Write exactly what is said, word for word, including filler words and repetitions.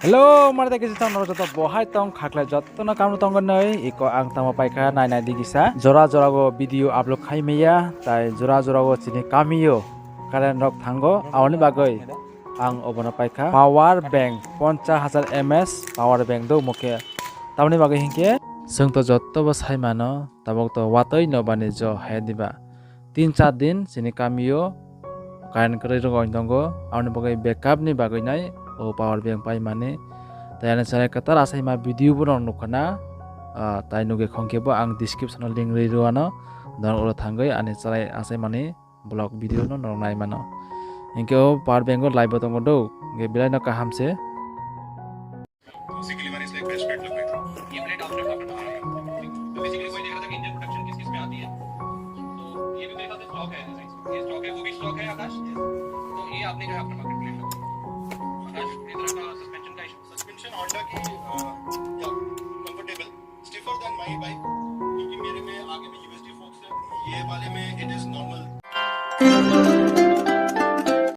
Hello, mare de kisa tong norok joto bo hai tong khakle joto no kamro tong gonoi iko ang tamo paikha nai nai di kisa jora jora go video upload khai maya tai jora jora go chini kamio current rok thango aboni bagoi ang obono paikha power bank ponchas hajar M S power bank do mokhe tamoni bagoi hinkhe chwng to joto bo sai mano tabok to watoi no bani jo hai diba. Tin char din chini kamio current kwrwi rwgwi tongo, aboni bagwi backup ni bagwi nai o power bank paimani. Tai ani chwrai kwtal achaima video bo norok nukha na, ah, tai nugwi khongkhe bo ang description o link rwi rwano, norok oro thangwi ani chwrai achaimani vlog video no norok nai mano. Hinkhe o power bank o live bo tongo do, hinkhe belai no kaham se. उसी के लिए मैंने इसलिए एक best plate लगवाई थी। ये प्लेट आपने आपने बाहर रखा। तो बेसिकली वही देख रहा था कि इंजन प्रोडक्शन किस किस में आती है। तो ये भी मेरे ख्याल से स्टॉक है, ये स्टॉक है, वो भी स्टॉक है आकाश। तो ये आपने जो है अपना मार्केट प्लेट लगवाई। आकाश, इस तरह का सस्पेंशन का इशू। सस्पेंशन होंडा की, अ, या, comfortable, stiffer than my bike, क्योंकि मेरे में आगे में यूएसडी फोर्क्स है, ये वाले में इट इज नॉर्मल।